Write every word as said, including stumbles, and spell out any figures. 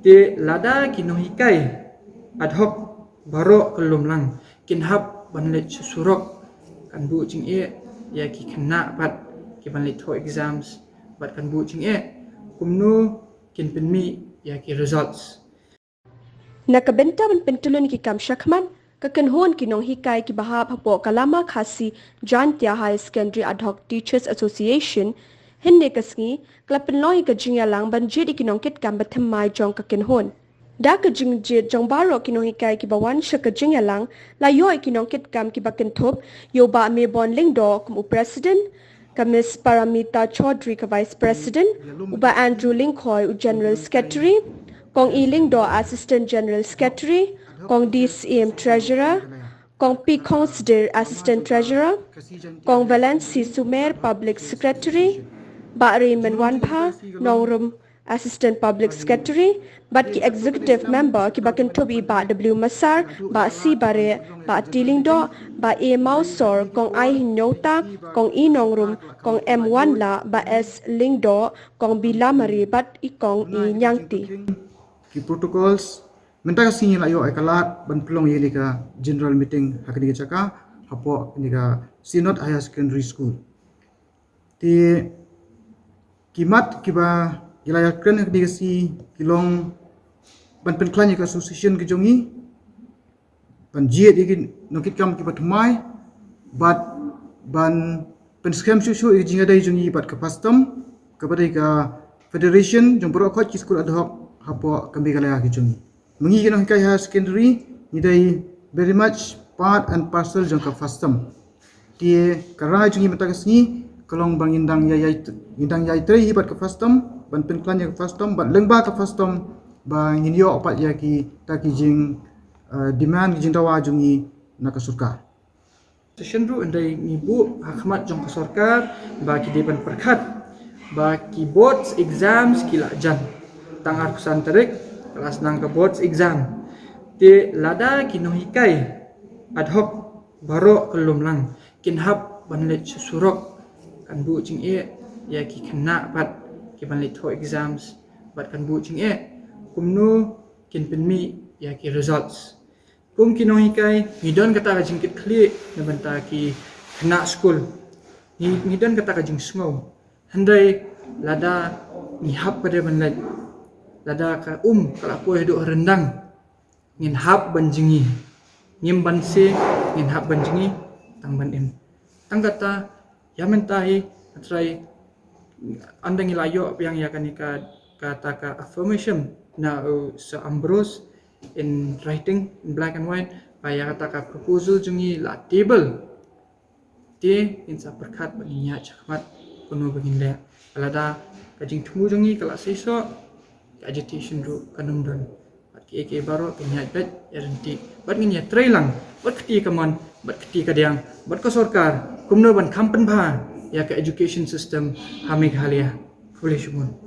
Te lada ki nonghikai ad hoc baroh ka lum lang kin hap ban leit sha surok, kan buh jingeh ïa ki khynnah pat ki ban leit thoh exams, bad kan buh jingeh kumno kin pynmih ïa ki results. Na ka bynta ban pyntyllun ki kam shakhmat, ka kynhun ki nonghikai kiba hap hapoh ka Lama Khasi Jaintia Higher Secondary Ad Hoc Teachers Association, hynne ka sngi ka la pynlong ïa ka jingïalang ban jied ïa ki nongkitkam bathymmai jong ka kynhun. Da ka jingjied jong baroh ki nonghikai kiba wan sha ka jingïalang, la ïoh ïa ki nongkitkam kiba kynthup ïa u Bah Mebon Lyngdoh kum u President, ka Miss Paramita Chaudhary ka Vice President, u Bah Andrew Lyngkhoi u General Secretary, Kong E Lyngdoh Assistant General Secretary, Kong D Syiem Treasurer, Kong P Khongsdir Assistant Treasurer, Kong Valency Sumer Public Secretary, Bah Raymond Wanbha Nongrum Assistant Public Secretary, bad ki Executive Member kiba kynthup ïa i Bah W Massar, Bah C Bareh, Bah T Lyngdoh, Bah A Mawsor, Kong I Hynñiewta, Kong E Nongrum, Kong M Wanlad, Bah S Lyngdoh, Kong B Lamare bad i Kong E Ñiangti. Ki protocols, mynta ka sngi la ïoh ïa ka lad ban pynlong ïa kane ka general meeting ha kane ka jaka, hapoh kane ka Synod Higher Secondary School. Te ki mat kiba ki la ïakren ha kane ka sngi ki long ban pynkhlaiñ ïa ka association ka jong ngi, ban jied ïa ki nongkitkam kiba thymmai, bad ban pynskhem shuh shuh ïa ka jingïadei jong ngi bad ka FASTOM, kaba dei ka federation jong baroh khoit ki skul ad hoc hapoh ka Meghalaya ka jong ngi. Ma ngi ki nonghikai higher secondary, ngi dei very much part and parcel jong ka FASTOM. Te ka rai jong ngi mynta ka sngi ka long ba ngin dang ïai, ïai, ngin dang ïai trei hi bad ka FASTOM, ban pynkhlaiñ ïa ka FASTOM, bad lyngba ka FASTOM ba ngin ïoh pat ïa kita ki jing, eh, demand, ki jingdawa jong ngi na ka sorkar. Session ruh hynrei ngi buh ha khmat jong ka sorkar ba ki dei ban pyrkhat ba ki boards exams ki la jan. Tang arphew san tarik ka la sdang ka boards exam. Te lada ki nonghikai ad hoc baroh ka lum lang kin hap ban leit sha surok, kan buh jingeh ïa ki khynnah pat ki ban leit thoh exams, bad kan buh jingeh kumno kin pynmih ïa ki results. Kum ki nonghikai, ngi don kata ka jingkitkhlieh na bynta ki khynnah skul. Ngi, ngi don kata ka jingsngew. Hynrei lada ngi hap pat ban leit, lada ka um ka la poi haduh ryndang, ngin hap ban jngi. Ngim ban siew, ngin hap ban jngi, tang ban im. Tang kata, ïa mynta hi, nga trai, ynda ngi la ïoh biang ïa kane ka, kata ka affirmation na u Sir Ambrose in writing, in black and white, ba ïa kata ka proposal jong ngi la table. Te ngin sa pyrkhat bad ngin ïaid shakhmat kumno ba ngin leh. Lada ka jingthmu jong ngi ka la seisoh, ka agitation ruh kan ym don. Bad kiei kiei baroh kin ïaid beit ïaryntih. Bad ngin ïatrei lang bad kti kamon, bad kti kadiang, bad ka sorkar, kumno ban kham pynbha ïa ka education system ha Meghalaya. Khublei shibun.